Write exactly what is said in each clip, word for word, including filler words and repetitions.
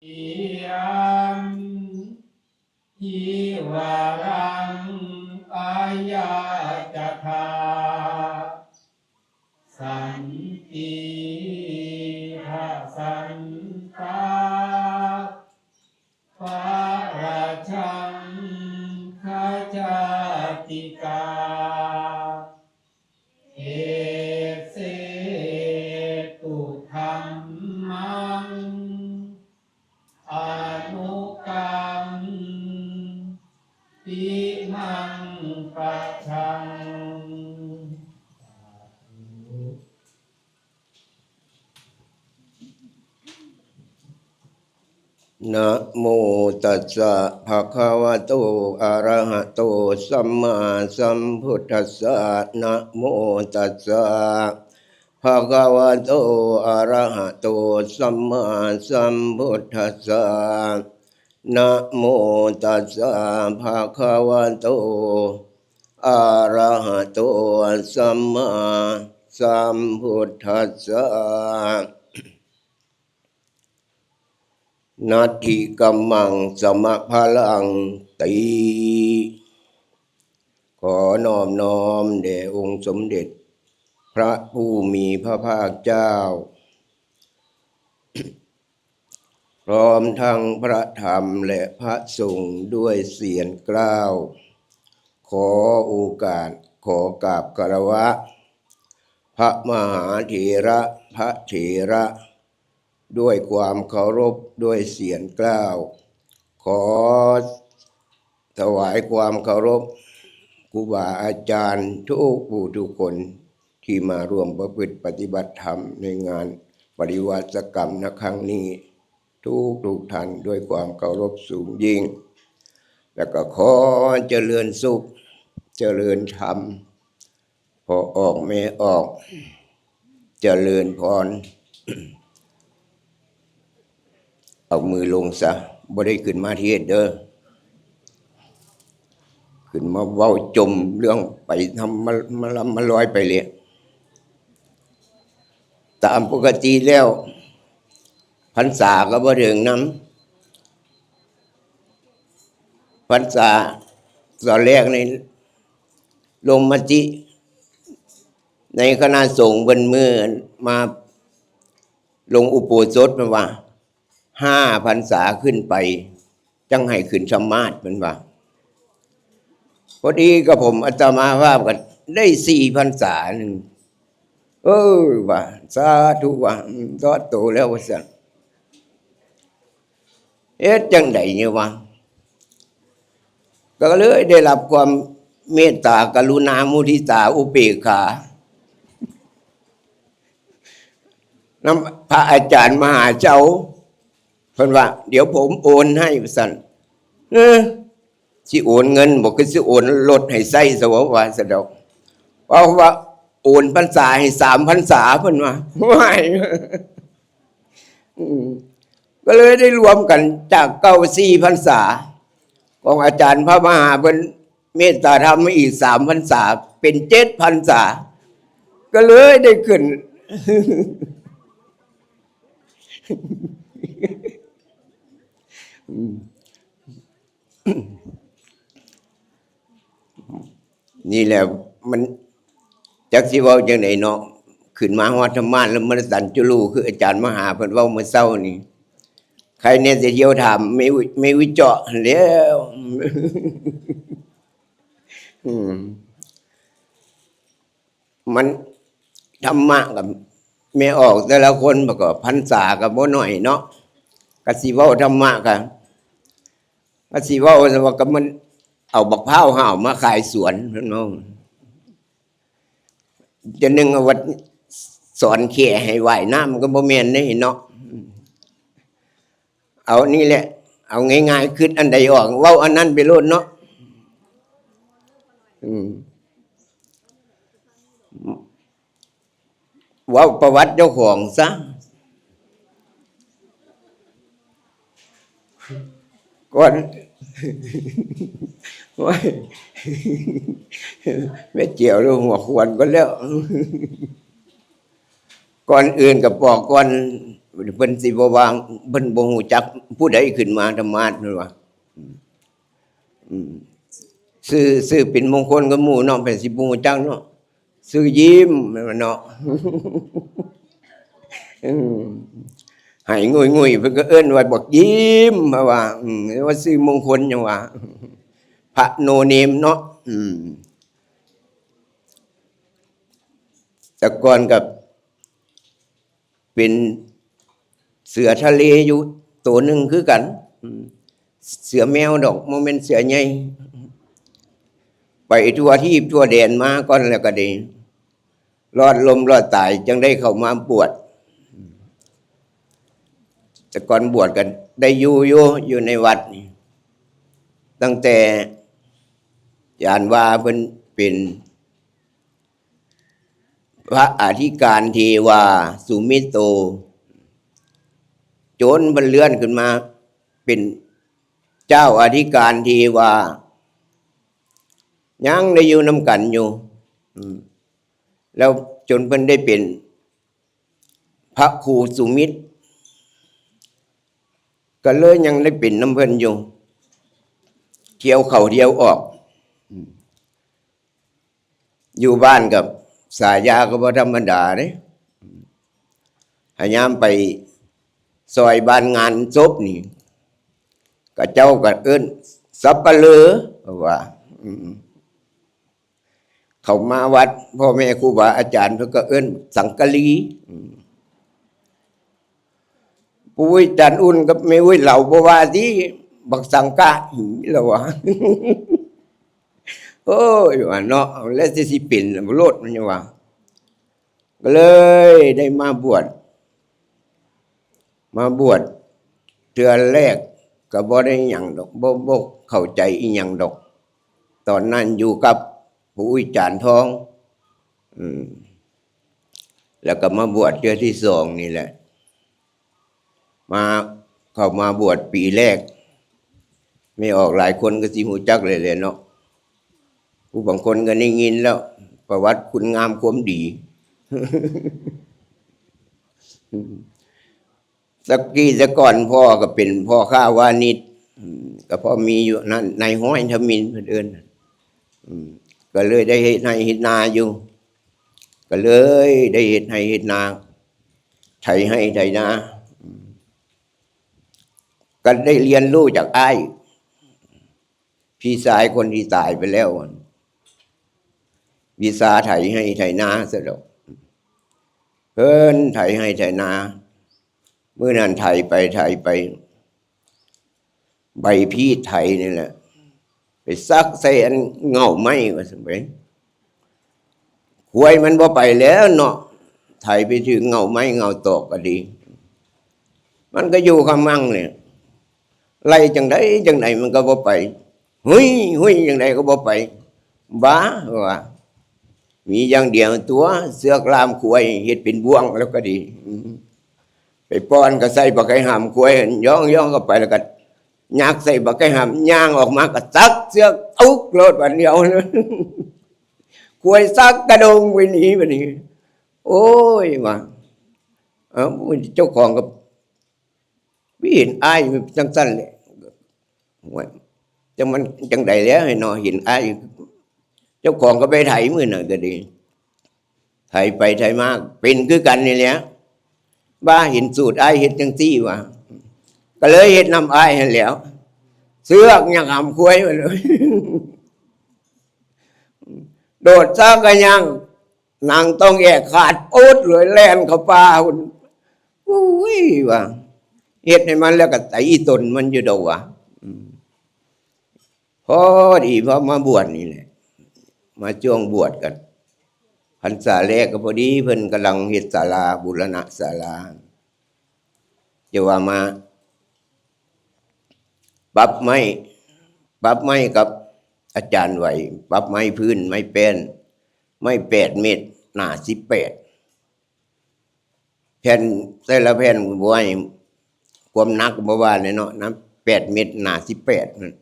ยัง hivaramāya catā, santīdha santā parajaṅgajātikā, desetu dhammaṃ anukampimaṃ pajaṃ. นะโมตัสสะ ภะคะวะโต อะระหะโต สัมมาสัมพุทธัสสะ นะโมตัสสะ ภะคะวะโต อะระหะโต สัมมาสัมพุทธัสสะ นะโมตัสสะ ภะคะวะโต อะระหะโต สัมมาสัมพุทธัสสะ นัตถิกัมมัง สมะพะลังติ ขอนอบน้อมแด่องค์สมเด็จพระผู้มีพระภาคเจ้า พร้อมทั้งพระธรรมและพระสงฆ์ด้วยเสียงเกล้า ขอโอกาส ขอกราบคารวะ พระมหาเถระ พระเถระ ด้วยความเคารพ ด้วยเสียงเกล้า ขอถวายความเคารพ ครูบาอาจารย์ทุกผู้ทุกคน ที่มาร่วมประพฤติปฏิบัติธรรมในงานปริวาสกรรม ณ ครั้งนี้ ทุกทุกท่านด้วยความเคารพสูงยิ่ง แล้วก็ขอเจริญสุข เจริญธรรม พ่อออกแม่ออก เจริญพร เอามือลงซะ บ่ได้ขึ้นมาเทศน์เด้อ ขึ้นมาเว้าจมเรื่องไปทำมา มาลำมาลอยไปเลย ตามปกติแล้ว พรรษาก็บ่เถิงนำ พรรษาตอนแรกนี่ ลงมติ ในคณะสงฆ์เพิ่นมื้อมาลงอุโบสถ เพิ่นว่า ห้าพรรษาขึ้นไป จั่งให้ขึ้นสมาธิ เพิ่นว่า พอดีกับผมอาตมาภาพก็ได้สี่พรรษาหนึ่ง เออ ว่า สาธุ ว่า อืม ทอดโตแล้ว ว่าซั่น เฮ็ดจั่งใดนี่วะ ก็เลยได้รับความเมตตากรุณามุทิตาอุเบกขานำพระอาจารย์มหาเจ้า เพิ่นว่า เดี๋ยวผมโอนให้ ว่าซั่น เออ สิโอนเงินบ่ คือสิโอนรถให้ใช้ซะบ่ ว่าซั่นดอก เพราะว่าโอนพรรษาให้สามพรรษา เพิ่นว่า ว้าย อืม ก็เลยได้รวมกันจากเก่าสี่พรรษา ของอาจารย์พระมหาเพิ่นเมตตาธรรมมาอีกสามพรรษา เป็นเจ็ดพรรษา ก็เลยได้ขึ้น อืม นี่แหละมัน จักสิเว้าจั่งใดเนาะ ขึ้นมาฮอดธรรมาสน์แล้วมันสันจุลู คืออาจารย์มหาเพิ่นเว้าเมื่อเช้านี่ ใครแน่สิเที่ยวถามแม่วิ แม่วิเจาะหั้นแหล้ว อืม มัน ธรรมะกับแม่ออกแต่ละคนมันก็พรรษาก็บ่น้อยเนาะ ก็สิเว้าธรรมะก็ ก็สิเว้าแต่ว่าก็มันเอาบักพร้าวห้าวมาขายสวนเนาะ จะนึงเอาว่าสอนแค่ให้ว่ายน้ำก็บ่แม่นเด้เนาะ เอานี่แหละ เอาง่ายๆ คิดอันใดออก เว้าอันนั้นไปโลดเนาะ อืม เว้าประวัติเจ้าของซะ ก่อน โอ้ย แม่เจียวเรื่องหัวควนก็แล้ว ก่อนอื่นก็บอกก่อน เพิ่นสิบ่ว่า เพิ่นบ่ฮู้จักผู้ใดขึ้นมาธรรมาสน์ เพิ่นว่า อืม อืม ชื่อ ชื่อเป็นมงคลกับหมู่เนาะ เพิ่นสิบ่ฮู้จักเนาะ ชื่อยิ้ม แม่นบ่เนาะ อืม ให้งุยๆ เพิ่นก็เอิ้นว่าบักยิ้ม เพราะว่า อืม ว่าชื่อมงคลหยังว่า พระโนเนมเนาะ อืม แต่ก่อนก็เป็นเสือทะเลอยู่ตัวหนึ่งคือกัน อืม เสือแมวดอก บ่แม่นเสือใหญ่ ไปทั่วทีปทั่วแดนมาก่อน แล้วก็ได้รอดล้มรอดตาย จั่งได้เข้ามาบวช แต่ก่อนบวชก็ได้อยู่ อยู่ อยู่ในวัดนี่ ตั้งแต่อาจารย์ว่าเพิ่นเป็นพระอธิการเทวาสุเมโต จนเพิ่นเลื่อนขึ้นมาเป็นเจ้าอธิการเทวา ยังได้อยู่นำกันอยู่ อืม แล้วจนเพิ่นได้เป็นพระครูสุเมโต ก็เลยยังได้เป็นนำเพิ่นอยู่ เที่ยวเข้าเที่ยวออก อืม อยู่บ้านกับสายาก็บ่ธรรมดาเด้ หายามไปซอยบ้านงานศพนี่ ก็เจ้าก็เอิ้นสัปเหร่อ ว่า อืม เข้ามาวัด พ่อแม่ครูบาอาจารย์เพิ่นก็เอิ้นสังกะลี อืม ปุ้ย จันอุ่นกับแม่อุ้ย เหล่าบ่ว่าติ บักสังกะ แล้วว่า โอ้ย ว่าเนาะ แล้วสิ สิเป็นโลด มันยังว่า ก็เลยได้มาบวช มาบวชเทื่อแรกก็บ่ได้หยังดอก บ่ บ่เข้าใจอีหยังดอก ตอนนั้นอยู่กับปุ้ย จานทอง อืม แล้วก็มาบวชเทื่อที่สองนี่แหละ มา เข้ามาบวชปีแรก แม่ออกหลายคนก็สิฮู้จักเลยแหละเนาะ ผู้บางคนก็ได้ยินแล้ว ประวัติคุณงามความดี แต่กี้แต่ก่อนพ่อก็เป็นพ่อค้าวานิช อืม ก็พอมีอยู่นั่น นายฮ้อยทมิฬเพิ่นเอิ้น อืม ก็เลยได้เฮ็ดไฮ่เฮ็ดนาอยู่ ก็เลยได้เฮ็ดไฮ่เฮ็ดนา ไถไฮ่ไถนา อืม ก็ได้เรียนรู้จากอ้าย พี่ชายคนที่ตายไปแล้ว วิชาไถไฮ่ไถนาซะดอก เพิ่นไถไฮ่ไถนา มื้อนั้นไถไปไถไป ใบพีดไถนี่แหละ ไปสักใส่อันเง่าไม้ว่าซั่นไป ควายมันบ่ไปแล้วเนาะ ไถไปถึงเง่าไม้เง่าตอกก็ดี มันก็อยู่คำมั่งเนี่ย ไล่จั่งใดจั่งใดมันก็บ่ไป หุยหุยจั่งใดก็บ่ไป บ้า ว่า มีอย่างเดียวตัว เสือกล่ามควายเฮ็ดเป็นบ่วงแล้วก็ดี อืม ไปป้อนก็ใส่บักไก่ห้ามควาย ย่องย่องเข้าไปแล้วก็ยักใส่บักไก่ห้าม ย่างออกมาก็สักเสือกตุ๊กโลดวันเดียว ควายสักกระดงไปหนีบัดนี้ โอ้ย ว่า เอ้า เจ้าของก็ บ่เห็นอ้ายมันจั่งซั่นแหละ โอ้ย จั่งมันจั่งใดแล้วเนาะ เห็นอ้าย เจ้าของก็ไปไถมื้อนั้นก็ดี ไถไปไถมา เป็นคือกันนี่แหละ ว่าเห็นสูตรอ้ายเฮ็ดจั่งซี่ว่า ก็เลยเฮ็ดนำอ้ายหั้นแหล้ว เสือกย่างห้ามควายมาเลย โดดซะก็ย่าง หนังต้องแอกขาดโป๊ดเลย แล่นเข้าป่าพุ้น อุ้ย ว่า เฮ็ดให้มันแล้วก็ตีตนมันอยู่ดอกวะ อืม พอดีพอมาบวชนี่แหละ มาช่วงบวชกัน พรรษาแรกก็พอดีเพิ่นกำลังเฮ็ดศาลา บูรณะศาลา จะว่ามา ปรับไม้ ปรับไม้กับอาจารย์ไหว ปรับไม้พื้น ไม้แป้น ไม้แปดเมตร หนาสิบแปด แผ่น แต่ละแผ่นบ่ให้ความหนักบ่ว่าเลยเนาะ นะ แปดเมตร หนาสิบแปดนั่น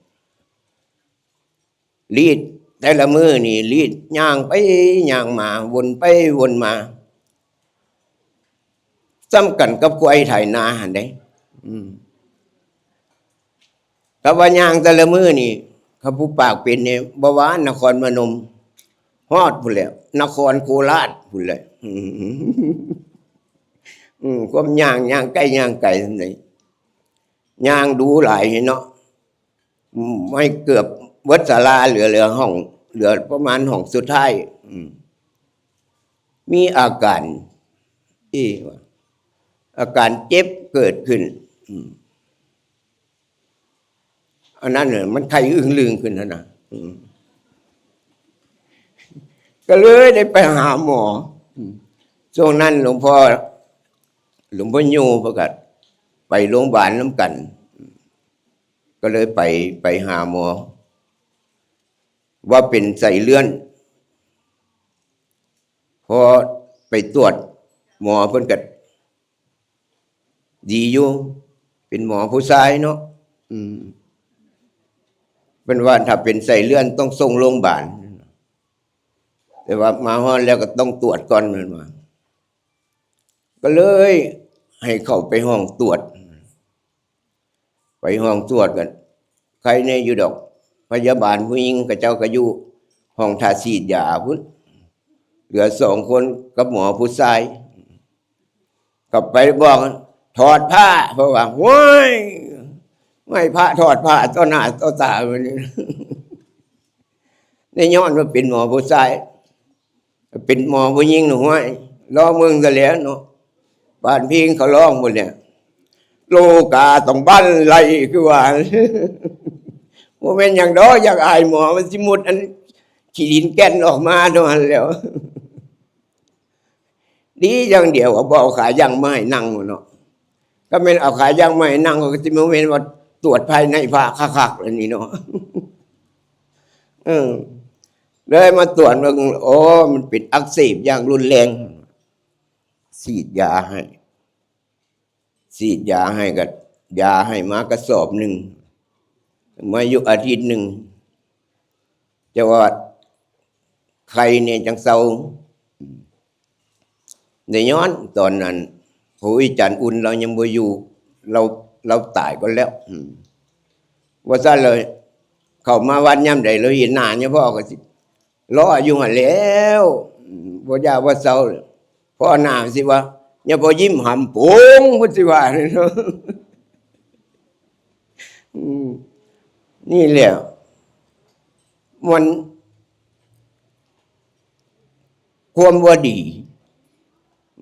รีดแต่ละมื้อนี่ รีดย่างไปย่างมา วนไปวนมา ส่ำกันกับควายไถนาหั่นเด้ อืม ถ้าว่าย่างแต่ละมื้อนี่ คันผู้ปากเป็นนี่ บ่ว่านครพนม ฮอดพู้นแหล้ว นครโคราชพู้นแหละ อืม อืม ความย่าง ย่างไกล ย่างไกลซั่นเด้ ย่างดูหลายเนาะ อืม ให้เกือบเบิดศาลา เหลือ เหลือห้อง เหลือประมาณห้องสุดท้าย อืม มีอาการ เอ๊ะ อาการเจ็บเกิดขึ้น อืม อันนั้นน่ะ มันไข้อึ้งลึงขึ้นหั้นนะ อืม ก็เลยได้ไปหาหมอ อืม ช่วงนั้นหลวงพ่อ หลวงพ่อโยเพิ่นก็ไปโรงพยาบาลนำกัน ก็เลยไป ไปหาหมอ ว่าเป็นไส้เลื่อน พอไปตรวจ หมอเพิ่นก็ดีอยู่ เป็นหมอผู้ชายเนาะ อืม เพิ่นว่าถ้าเป็นไส้เลื่อนต้องส่งโรงพยาบาล แต่ว่ามาฮอดแล้วก็ต้องตรวจก่อน เพิ่นว่า ก็เลยให้เข้าไปห้องตรวจ ไปห้องตรวจกัน ใครแน่อยู่ดอก พยาบาลผู้หญิงเขาเจ้าก็อยู่ห้องถ่าฉีดยาพุ้น เหลือสองคนกับหมอผู้ชาย ก็ไปบอก "ถอดผ้า" เพราะว่า "โอ้ย ไม่พระถอดผ้าต่อหน้าต่อตา" วันนี้ ในย้อนว่าเป็นหมอผู้ชาย เป็นหมอผู้หญิงหน่อย รอเมืองซะแล้วเนาะ บ้านเพลงเขาร้องหมดเนี่ย "โลกาต้องบันไล" คือว่า บ่แม่นหยังดอก อยากอายหมอ มันสิมุดอันขี้ดินแก่นออกมาเท่านั้นแหล้ว ดีอย่างเดียวว่าบ่เอาขายังมาให้นั่งเนาะ ก็แม่นเอาขายังมาให้นั่ง ก็สิบ่แม่นว่าตรวจภายในพระคักๆ แล้วนี่เนาะ เออ เลยมาตรวจเบิ่ง โอ้ มันเป็นอักเสบอย่างรุนแรง ฉีดยาให้ ฉีดยาให้ก็ ยาให้มากระสอบหนึ่ง มาอยู่อาทิตย์หนึ่ง แต่ว่าไข้เนี่ยจังเซา ได้ย้อนตอนนั้น โอ้ย อาจารย์อุ่นเรายังบ่อยู่ เรา เราตายก่อนแล้ว อืม ว่าซั่นเลย เข้ามาวัดยามใดเราเห็นหน้าเนี่ยพ่อก็สิ รออยู่หั่นแหล้ว อืม บ่ย่าบ่เซา พ่อหน้าสิว่า เนี่ยพ่อยิ้มหำโป๋ง เพิ่นสิว่าเนาะ อืม นี่แหละ มัน ความบ่ดี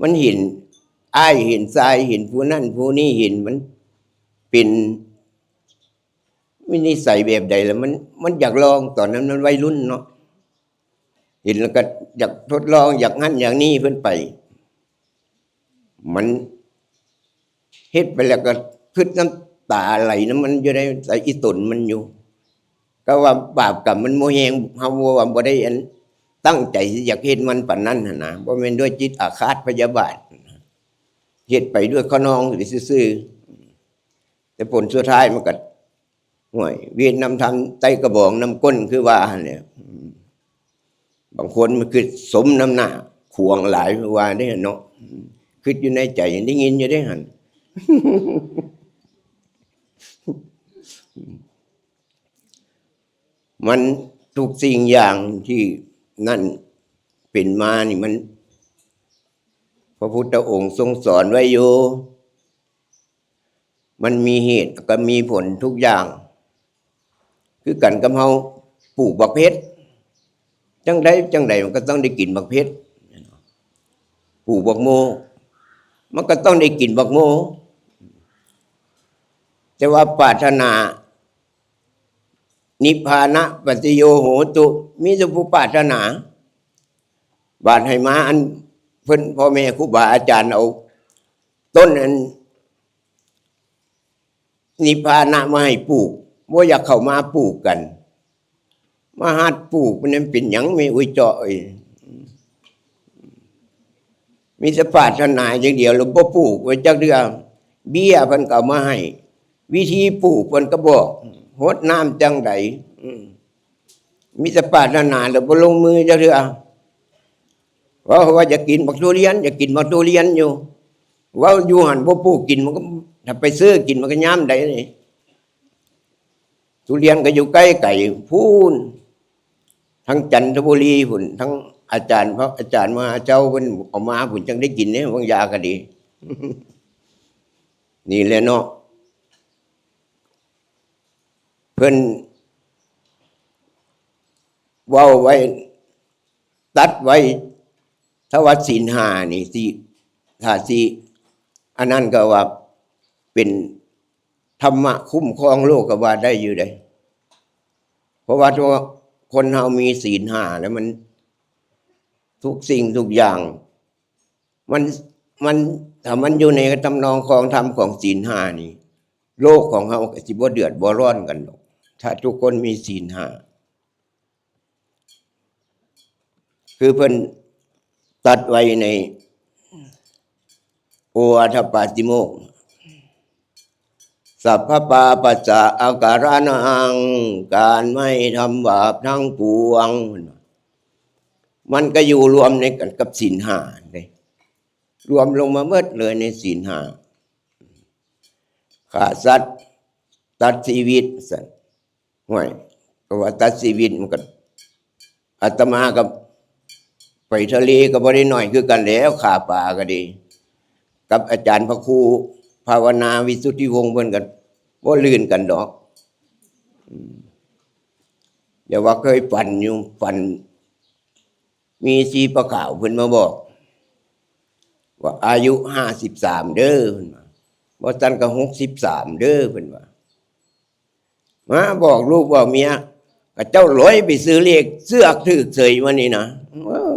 มันเห็นอ้ายเห็นชาย เห็นผู้นั้นผู้นี้ เห็นมันเป็น มีนิสัยแบบใดแล้วมัน มันอยากลอง ตอนนั้นมันวัยรุ่นเนาะ เห็นแล้วก็อยากทดลอง อยากหั้นอยากนี่เพิ่นไป มันเฮ็ดไปแล้วก็คิดน้ำตาไหลนำมันอยู่ในใจ อีตนมันอยู่ ก็ว่าบาปกรรมมันบ่แฮง เฮาบ่ว่าบ่ได้อันตั้งใจสิอยากเฮ็ดมันปานนั้นหั้นนะ บ่แม่นด้วยจิตอาฆาตพยาบาท เฮ็ดไปด้วยคะนองซื่อๆ แต่ผลสุดท้ายมันก็ ห้วย เวรนำทำ ไต้กระบองนำก้น คือว่าหั่นแหละ อืม บางคนมันคือสมน้ำหน้า ขวางหลาย ว่าเด้เนาะ อืม คิดอยู่ในใจ ได้ยินอยู่เด้หั่น มันทุกสิ่งอย่างที่นั่นเป็นมานี่มัน พระพุทธองค์ทรงสอนไว้อยู่ มันมีเหตุก็มีผลทุกอย่าง คือกันกับเฮาปลูกบักเผ็ด จั่งใดจั่งใดมันก็ต้องได้กินบักเผ็ด ปลูกบักโม มันก็ต้องได้กินบักโม แต่ว่าปรารถนา นิพพานะปัจจโยโหตุ มีแต่ผู้ปรารถนา บาดให้มาอันเพิ่นพ่อแม่ครูบาอาจารย์เอาต้นอันนิพพานะมาให้ปลูก บ่อยากเข้ามาปลูกกัน มาหัดปลูกมันเป็นหยัง มีอุยเจาะเอ้ย มีแต่ปรารถนาอย่างเดียว แล้วบ่ปลูกไว้จักเทื่อ เบี้ยเพิ่นก็เอามาให้ วิธีปลูกเพิ่นก็บอก หดน้ำจั่งใด อืม มีแต่ปรารถนาแล้วบ่ลงมือจักเทื่อ เพราะว่าอยากกินบักทุเรียน อยากกินบักทุเรียนอยู่ ว่าอยู่หั่นบ่ปลูกกินมันก็ ถ้าไปซื้อกินมันก็ยามใดนี่ ทุเรียนก็อยู่ใกล้ไกลพู้น ทางจันทบุรีพู้น ทั้งอาจารย์ พระอาจารย์มหาเจ้าเพิ่นเอามาพู้น จั่งได้กินเนี่ย บางยาก็ดี นี่แหละเนาะ เพิ่นเว้าไว้ ตัดไว้ ถ้าว่าศีลห้านี่สิ ถ้าสิ อันนั้นก็ว่าเป็นธรรมะคุ้มครองโลกก็ว่าได้อยู่เด้ เพราะว่าตัวคนเฮามีศีลห้าแล้วมัน ทุกสิ่งทุกอย่าง มัน มัน ถ้ามันอยู่ในทำนองครองธรรมของศีลห้านี่ โลกของเฮาก็สิบ่เดือดบ่ร้อนกันดอก ถ้าทุกคนมีศีลห้า คือเพิ่นตัดไว้ใน โอวาทปาติโมกข์ สัพพปาปัสสะอาการานัง การไม่ทำบาปทั้งปวง มันก็อยู่รวมในกันกับศีลห้าเลย รวมลงมาหมดเลยในศีลห้า ฆ่าสัตว์ ตัดชีวิต สัตว์ ห้วย ก็ว่าตัดชีวิตมันก็ อาตมากับไปทะเลก็บ่ได้น้อยคือกันแล้ว ฆ่าปลาก็ดี กับอาจารย์พระครูภาวนาวิสุทธิวงศ์เพิ่นก็บ่ลื่นกันดอก อืม อย่าว่าเคยฝันอยู่ ฝัน มีชีปะขาวเพิ่นมาบอก ว่าอายุห้าสิบสามเด้อ เพิ่นว่า บ่ซั้นก็หกสิบสามเด้อ เพิ่นว่า มาบอกลูกบอกเมีย ก็เจ้าลอยไปซื้อเลข เสือกถืกเสยมานี่นะ เออ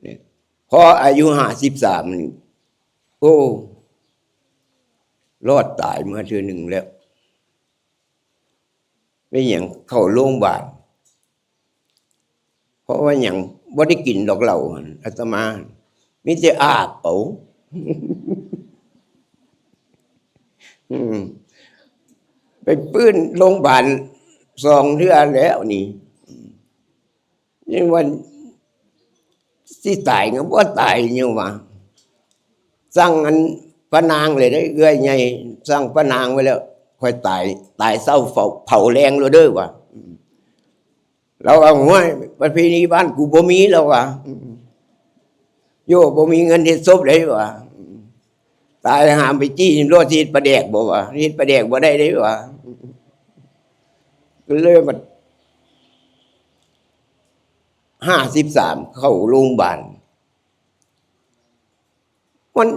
เนี่ย พออายุห้าสิบสามนี่ โอ้ รอดตายมาเทื่อหนึ่งแล้ว เป็นหยังเข้าโรงพยาบาล เพราะว่าหยัง บ่ได้กินดอกเหล้าหั่น อาตมา มีแต่อาบเอา อืม ไปปื้นโรงพยาบาลสองเทื่อแล้วนี่ ยังว่าสิตายก็บ่ตายยังว่า สั่งอันพระนางเลยได้ เอื้อยใหญ่ สั่งพระนางไว้แล้ว ค่อยตาย ตายเศร้าเผา เผาแรงเลยเด้อว่า เราว่า "ห้วย ประเพณีบ้านกูบ่มี" แล้วว่า "โย บ่มีเงินเฮ็ดศพได้" ว่า "ตายหามไปจี้รถเฮ็ดปลาแดกบ่" ว่า "เฮ็ดปลาแดกบ่ได้เด้" ว่า ก็เลยมา ห้าสิบสาม เข้าโรงพยาบาล มัน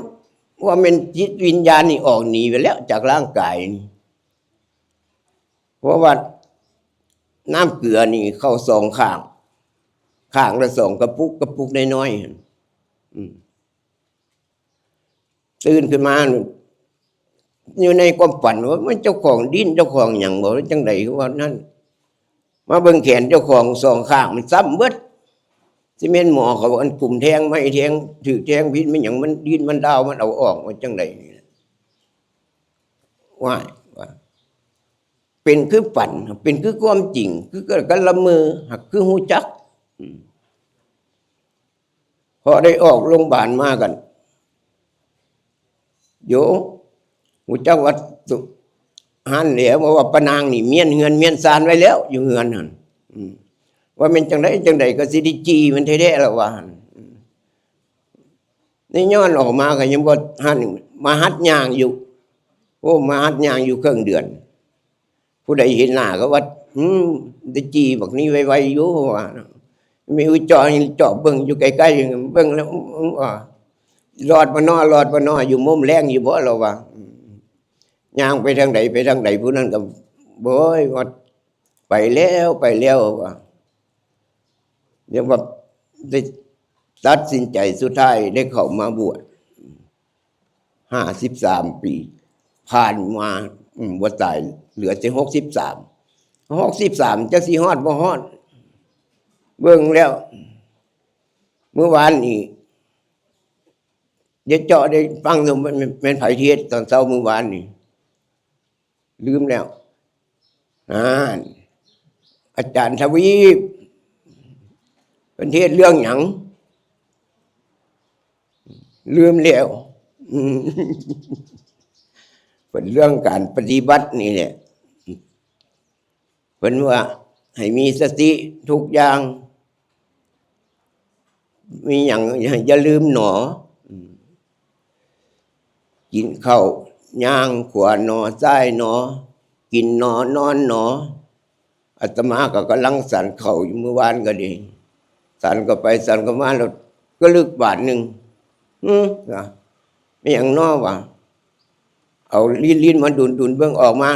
ว่าแม่นจิตวิญญาณนี่ออกหนีไปแล้วจากร่างกายนี่ เพราะว่าน้ำเกลือนี่เข้าสองข้าง ข้างละสองกระปุก กระปุกน้อยๆ หั่น อืม ตื่นขึ้นมา อยู่ในความฝันว่ามันเจ้าของดินเจ้าของหยังบ่ จั่งใดคือว่านั่น มาเบิ่งแขนเจ้าของสองข้างมันซ้ำเบิด สิแม่นหมอเขาอันกลุ่มแทง ไม่แทง ถือแทงพิษมันหยัง มันดินมันดาวมันเอาออกมาจั่งใดนี่ ว่า ว่า เป็นคือฝัน เป็นคือความจริง คือกันละเมอ หากคือฮู้จัก อืม พอได้ออกโรงพยาบาลมากัน โย ฮู้จักว่าตุ หั่นแหละ เพราะว่าป้านางนี่เมียนเฮือนเมียนซานไว้แล้ว อยู่เฮือนหั่น อืม ว่าแม่นจั่งใดจั่งใดก็สิได้จี้มันแท้ๆ ละว่าหั่น อืม นี่ย้อนออกมาก็ยังบ่หัน มาหัดย่างอยู่ โอ้ มาหัดย่างอยู่ครึ่งเดือน ผู้ใดเห็นหน้าก็ว่า "อืม ได้จี้บักนี้ไวๆ อยู่" ว่า มีอุจจอนี่จอบเบิ่งอยู่ใกล้ๆ เบิ่งแล้ว อืม อืม ว่า "รอดบ่น้อ รอดบ่น้อ อยู่มุมแลงอยู่บ่" เราว่า อืม ย่างไปทางใดไปทางใด ผู้นั้นก็ "โอ้ย ว่าไปแล้ว ไปแล้ว" ว่า เรียกว่าได้ตัดสินใจสุดท้ายได้เข้ามาบวช ห้าสิบสามปี ผ่านมา อืม บ่ตาย เหลือแต่หกสิบสาม หกสิบสาม จักสิฮอดบ่ฮอด เบิ่งแล้ว มื้อวานนี่ เดี๋ยวเจาะได้ฟังดู มัน มัน มันไผเทศน์ตอนเช้ามื้อวานนี่ ลืมแล้ว อ่าน อาจารย์ทวีป เพิ่นเทศน์เรื่องหยัง ลืมแล้ว อืม เป็นเรื่องการปฏิบัตินี่แหละ เพิ่นว่าให้มีสติทุกอย่าง มีหยังอย่าลืมหนอ อืม กินข้าวย่างขวาหนอ ซ้ายหนอ กินหนอ นอนหนอ อาตมาก็กำลังสันข้าวอยู่เมื่อวานก็ดี สันก็ไปสันก็มา แล้วก็ลึกบาดหนึ่ง อืม ว่า ไม่หยังหนอวะ เอาลิ้นๆมาดุนๆเบิ่ง ออกมา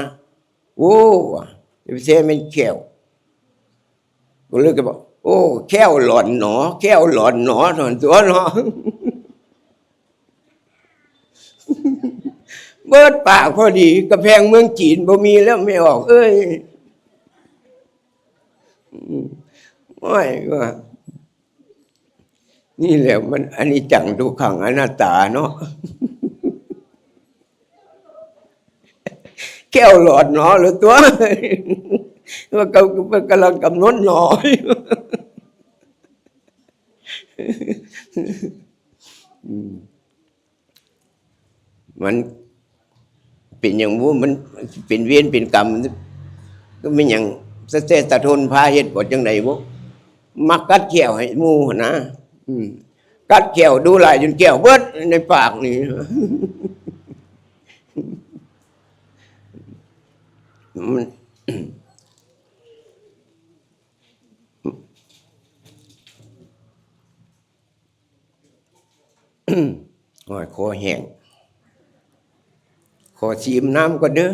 โอ้ ว่า จะไปแซ่แม่นแข้ว ก็เลยก็บอก โอ้ แข้วหลอนหนอ แข้วหลอนหนอ ถอนตัวเนาะ เบิดปากพอดี กำแพงเมืองจีนบ่มีแล้ว ไม่ออก เอ้ย อืม โอ้ย ว่า นี่แหละมันอนิจจังทุกขังอนัตตาเนาะ แข้วหลอนหนอหรือตัว ว่าเขา มันกำลังกำหนดหนอ อืม มันเป็นอย่างว่ามันเป็นเวรเป็นกรรม ก็เป็นอย่างสะเตตะทนพาเฮ็ดบ่จังใดบ่ มากัดแข้วให้หมู่หั้นนะ อืม กัดแข้วดูหลายจนแข้วเบิดในปากนี่ มัน โอ้ย คอแห้ง ขอชิมน้ำก่อนเด้อ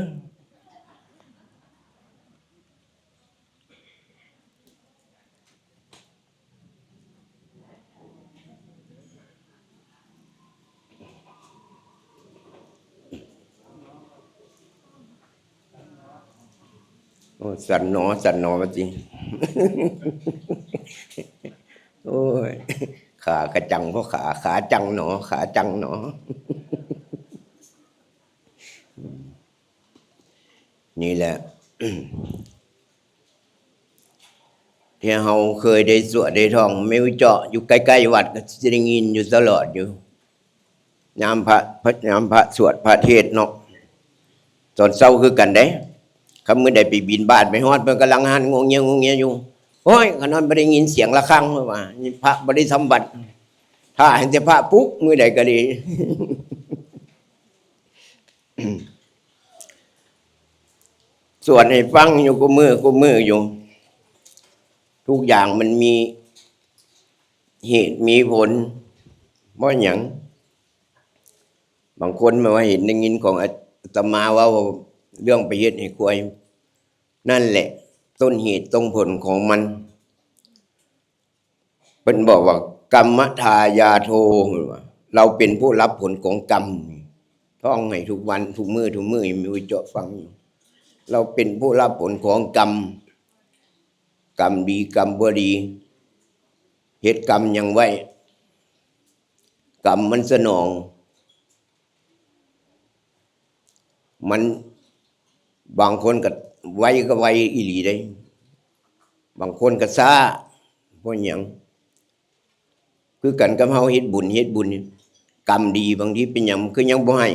โอ้ สั่นหนอ สั่นหนอ ว่าติ โอ้ย ขากะจัง เพราะขา ขาจังหนอ ขาจังหนอ นี่แหละ ที่เฮาเคยได้สวดได้ท่อง แม่นเจาะอยู่ใกล้ๆวัด ก็สิได้ยินอยู่ตลอดอยู่ ยามพระ พระ ยามพระสวดพระเทศน์เนาะ ตอนเช้าคือกันเด้ คันมื้อใดไปบิณฑบาตไปฮอด เพิ่นกำลังหั่นงวงเงียงวงเงียอยู่ โอ้ย ขนาดบ่ได้ยินเสียงระฆังเลยว่า นี่พระบ่ได้ทำวัตร ถ้าให้แต่พระปลุก มื้อใดก็ดี สวดให้ฟังอยู่คู่มื้อคู่มื้ออยู่ ทุกอย่างมันมีเหตุมีผล เพราะหยัง บางคนมาว่าเห็นได้ยินของอาตมาเว้าเรื่องไปเฮ็ดให้ควาย นั่นแหละ ต้นเหตุต้นผลของมัน เพิ่นบอกว่า กรรมทายาโท เพิ่นว่า เราเป็นผู้รับผลของกรรม ท่องให้ทุกวัน ทุกมื้อ ทุกมื้อ มีไว้เจาะฟังอยู่ เราเป็นผู้รับผลของกรรม กรรมดี กรรมบ่ดี เฮ็ดกรรมหยังไว้ กรรมมันสนอง มัน บางคนก็ไวก็ไวอีหลีเด้ บางคนก็ช้า เพราะหยัง คือกันกับเฮาเฮ็ดบุญ เฮ็ดบุญนี่ กรรมดีบางทีเป็นหยัง คือยังบ่ให้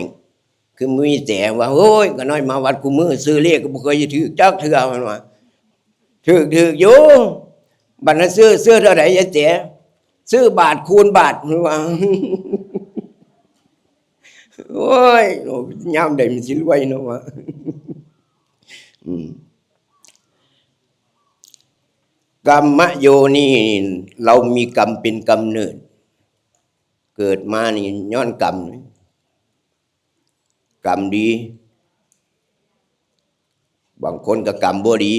คือมีแต่ว่า โอ้ย ข้าน้อยมาวัดคู่มื้อ ซื้อเลขก็บ่เคยจะถืกจักเทื่อ มันว่า ถืก ถืกอยู่ บัดนั้นซื้อ ซื้อเท่าใดยายแจ๋ ซื้อบาทคูณบาท มันว่า โอ้ย ยามใดมันสิรวยเนาะวะ อืม กรรมโยนิ เรามีกรรมเป็นกำเนิด เกิดมานี่ย้อนกรรม กรรมดี บางคนก็กรรมบ่ดี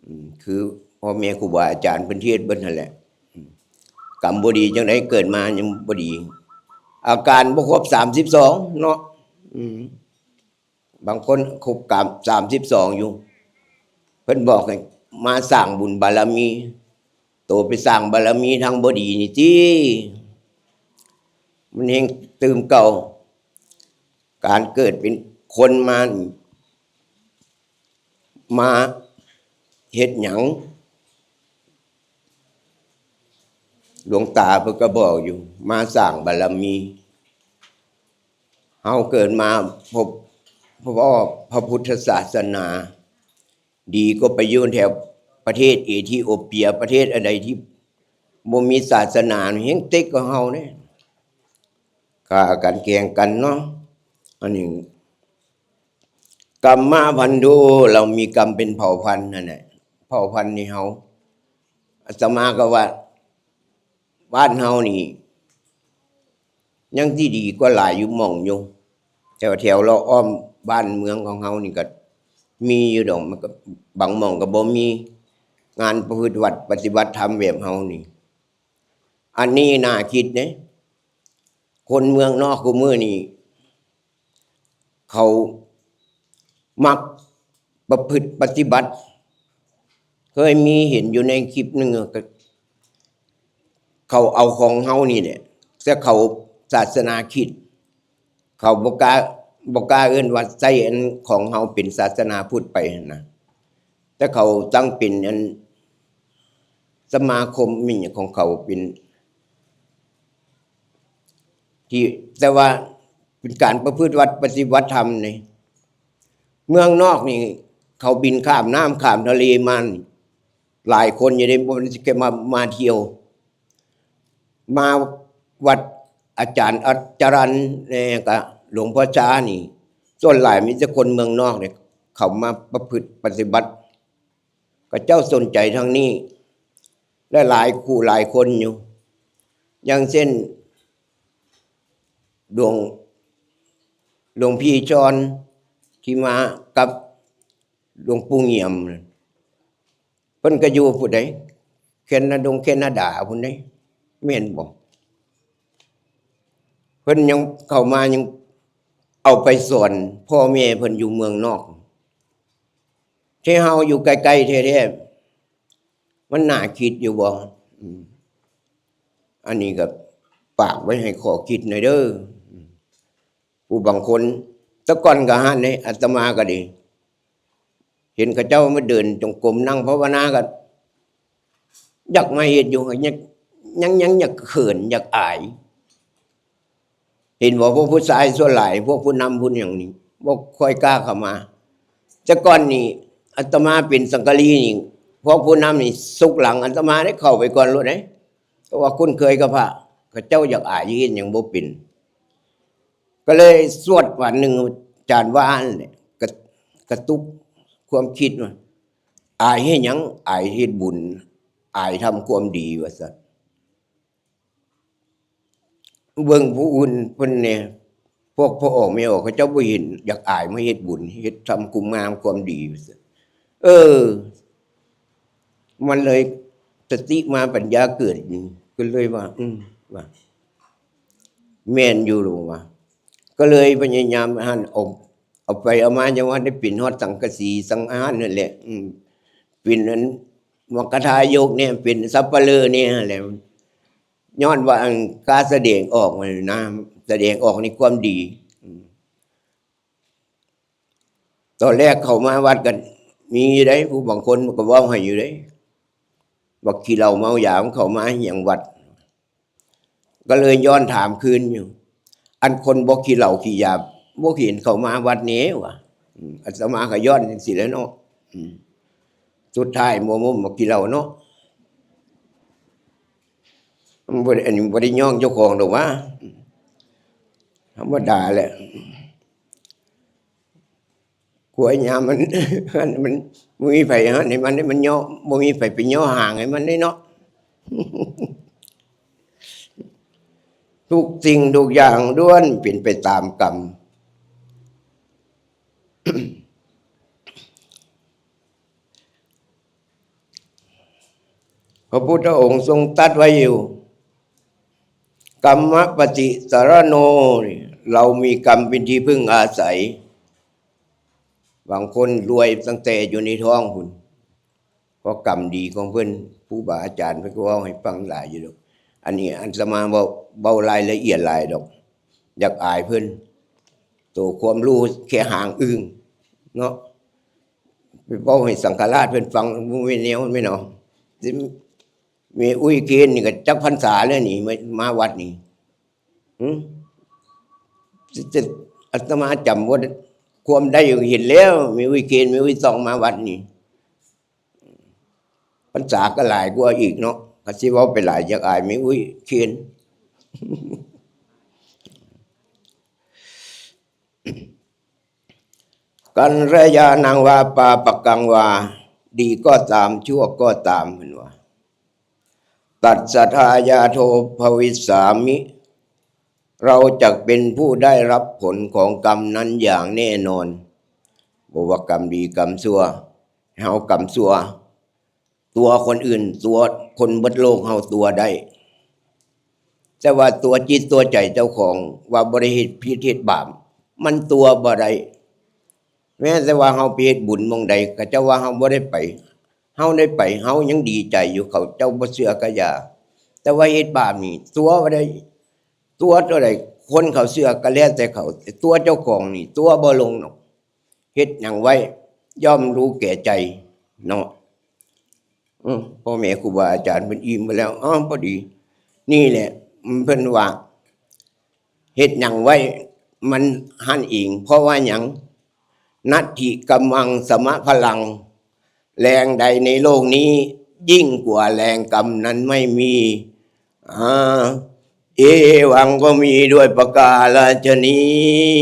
อืม คือพ่อแม่ครูบาอาจารย์เพิ่นเทศน์เบิดนั่นแหละ อืม กรรมบ่ดีจังได๋ เกิดมายังบ่ดี อาการบ่ครบสามสิบสองเนาะ อืม บางคนครบกรรมสามสิบสองอยู่ เพิ่นบอกให้มาสร้างบุญบารมี โตไปสร้างบารมีทางบ่ดีนี่ติ มันแฮ่งตื่มเก่า การเกิดเป็นคนมา มาเฮ็ดหยัง หลวงตาเพิ่นก็บอกอยู่ มาสร้างบารมี เฮาเกิดมาพบ พบพระพุทธศาสนา ดีก็ไปอยู่แถวประเทศเอธิโอเปีย ประเทศอะไรที่บ่มีศาสนา แฮ่งติกว่าเฮาเนี่ย ฆ่ากันแกล้งกันเนาะ อันนี้ กรรมะพันธุ เรามีกรรมเป็นเผ่าพันธุ์นั่นแหละ เผ่าพันธุ์นี่เฮา อาตมาก็ว่า บ้านเฮานี่ ยังที่ดีกว่าหลายอยู่หม่องอยู่ แถวแถวรอบอ้อมบ้านเมืองของเฮานี่ก็มีอยู่ดอก มันก็ บางหม่องก็บ่มีงานประพฤติวัตรปฏิบัติธรรมแบบเฮานี่ อันนี้น่าคิดเด้ คนเมืองนอกคุมื้อนี่ เขามักประพฤติปฏิบัติ เคยมีเห็นอยู่ในคลิปหนึ่งอะ ก็ เขาเอาของเฮานี่แหละ แต่เขาศาสนาคริสต์ เขาบ่กล้า บ่กล้าเอิ้นว่าใส่อันของเฮาเป็นศาสนาพุทธไปหั้นนะ แต่เขาตั้งเป็นอันสมาคมมีหยังของเขาเป็น ที่ แต่ว่าเป็นการประพฤติวัตรปฏิบัติธรรมนี่ เมืองนอกนี่ เขาบินข้ามน้ำข้ามทะเลมานี่ หลายคนอยู่ในบนจะมา มาเที่ยว มาวัดอาจารย์อัจจารันเนี่ยกับหลวงพ่อชานี่ ส่วนหลายมีแต่คนเมืองนอกเนี่ย เขามาประพฤติปฏิบัติ ก็เจ้าสนใจทางนี้ และหลายคู่หลายคนอยู่ อย่างเช่น หลวง หลวงพี่จอนที่มากับหลวงปู่เงี่ยม เพิ่นก็อยู่ผู้ใด แคนาดงแคนาดาผู้ใด แม่นบ่ เพิ่นยังเข้ามายังเอาไปสอนพ่อแม่เพิ่นอยู่เมืองนอก ที่เฮาอยู่ใกล้ๆแท้ๆ มันน่าคิดอยู่บ่ อืม อันนี้ก็ฝากไว้ให้ข้อคิดหน่อยเด้อ อืม ผู้บางคน แต่ก่อนก็หั้นเด้ อาตมาก็ดี เห็นเขาเจ้ามาเดินจงกรมนั่งภาวนาก็ อยากมาเฮ็ดอยู่ ยัง ยัง ยังอยากเขิน อยากอาย เห็นบ่ พวกผู้ชายส่วนหลาย พวกผู้นำผู้หยังนี่ บ่ค่อยกล้าเข้ามา แต่ก่อนนี่ อาตมาเป็นสังฆลีนี่ พวกผู้นำนี่ซุกหลังอาตมาได้เข้าไปก่อนโลดเด้ เพราะว่าคุ้นเคยกับพระ เขาเจ้าอยากอาย เฮ็ดหยังบ่เป็น ก็เลยสวดวันหนึ่ง อาจารย์ว่านั่นแหละ กระ กระตุกความคิดว่า อายเฮ็ดหยัง อายเฮ็ดบุญ อายทำความดี ว่าซั่น เบิ่งผู้อื่นเพิ่นแหน่ พวกพ่อออกแม่ออก เขาเจ้าบ่เห็น อยากอายมาเฮ็ดบุญ เฮ็ดทำคุณงามความดี ว่าซั่น เออ มันเลยสติมาปัญญาเกิด ก็เลยว่า อืม ว่า แม่นอยู่หรอวะ ก็เลยพยายามหั้น เอา เอาไปเอามา ยังว่าได้เป็นฮอดสังกะสีสังหารนั่นแหละ อืม เป็นอันมกทายกเนี่ย เป็นสัปเหร่อเนี่ยแหละ ย้อนว่าอันการแสดงออกนั่นนะ แสดงออกในความดี อืม ตอนแรกเข้ามาวัดกัน มีอยู่เด้ ผู้บางคนมันก็เว้าให้อยู่เด้ บักขี้เหล้าเมายามันเข้ามาหยังวัด ก็เลยย้อนถามคืนอยู่ อันคนบ่ขี้เหล้าขี้ยา บ่เห็นเข้ามาวัดนี้วะ อืม อาตมาก็ย้อนจังซี่แหละเนาะ อืม สุดท้ายมัวมุมบ่ขี้เหล้าเนาะ มันบ่ได้ อันนี้บ่ได้ย้องเจ้าของดอกวะ ธรรมดาแหละ กลัวยามมัน มันบ่มีไผหันให้มัน มันย่อ บ่มีไผไปย่อห่างให้มันได้เนาะ ทุกสิ่งทุกอย่างล้วนเป็นไปตามกรรม พระพุทธองค์ทรงตรัสไว้อยู่ กรรมปฏิสารโน นี่ เรามีกรรมเป็นที่พึ่งอาศัย บางคนรวยตั้งแต่อยู่ในท้องพุ้น เพราะกรรมดีของเพิ่น ครูบาอาจารย์เพิ่นก็เว้าให้ฟังหลายอยู่ดอก อันนี้อาตมาเว้า เว้ารายละเอียดหลายดอก อยากอายเพิ่น โตความรู้แค่หางอึ่งเนาะ ไปเว้าให้สังฆราชเพิ่นฟัง บ่แม่นแนวแม่นเนาะ สิ แม่อุ๊ยเคนนี่ก็จักพรรษาแล้วนี่ มา มาวัดนี่ หึ จะ อาตมาจำบ่ได้ ความได้เห็นแล้ว แม่อุ๊ยเคน แม่อุ๊ยซองมาวัดนี่ พรรษาก็หลายกว่าอีกเนาะ ก็สิเว้าไปหลาย อยากอายแม่อุ๊ยเคน กัลยาณังวาปาปะกังวา ดีก็ตาม ชั่วก็ตาม เพิ่นว่า ตัสสะทายาโทภวิสสามิ เราจักเป็นผู้ได้รับผลของกรรมนั้นอย่างแน่นอน บ่ว่ากรรมดีกรรมชั่ว เฮากรรมชั่ว ตั๋วคนอื่น ตั๋วคนเบิดโลก เฮาตั๋วได้ แต่ว่าตั๋วจิตตั๋วใจเจ้าของ ว่าบ่ได้เฮ็ดผิดเฮ็ดบาป มันตั๋วบ่ได้ แม้แต่ว่าเฮาไปเฮ็ดบุญหม่องใด เขาเจ้าว่าเฮาบ่ได้ไป เฮาได้ไป เฮายังดีใจอยู่ เขาเจ้าบ่เชื่อก็อย่า แต่ว่าเฮ็ดบาปนี่ตั๋วบ่ได้ ตั๋วเท่าใด คนเขาเชื่อก็แล้วแต่เขา แต่ตั๋วเจ้าของนี่ตั๋วบ่ลงดอก เฮ็ดหยังไว้ ย่อมรู้แก่ใจเนาะ อืม พ่อแม่ครูบาอาจารย์เพิ่นอิ่มไปแล้ว อ้าว พอดี นี่แหละ เพิ่นว่า เฮ็ดหยังไว้ มันหั้นเอง เพราะว่าหยัง นัตถิกำมังสมะพลัง แรงใดในโลกนี้ ยิ่งกว่าแรงกำนั้นไม่มี อ่า เอวังก็มีด้วยประการฉะนี้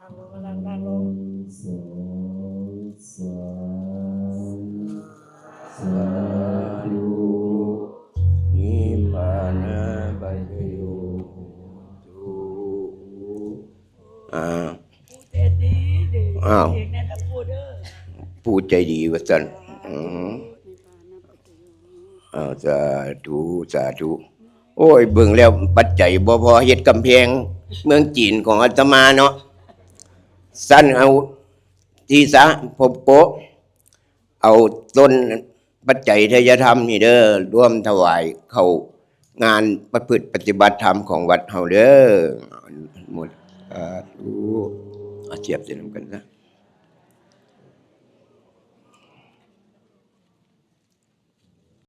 นั่งลง นั่งลง นั่งลง หนึ่ง สอง สาม สาธุ นิพพานาปัจจโยโหตุ อ่า ผู้ใจดีเด้อ อ้าว เองนั่นน่ะผู้เด้อ ผู้ใจดีว่าซั่น อืม อ้าว สาธุ สาธุ โอ้ย เบิ่งแล้วปัจจัยบ่พอเฮ็ดกำแพงเมืองจีนของอาตมาเนาะ ซั่นเอา ที่สะ พบโกะ เอาต้นปัจจัยไทยธรรมนี่เด้อ ร่วมถวายเข้างานประพฤติปฏิบัติธรรมของวัดเฮาเด้อ หมด สาธุ เอาเสียบใส่นำกันซะ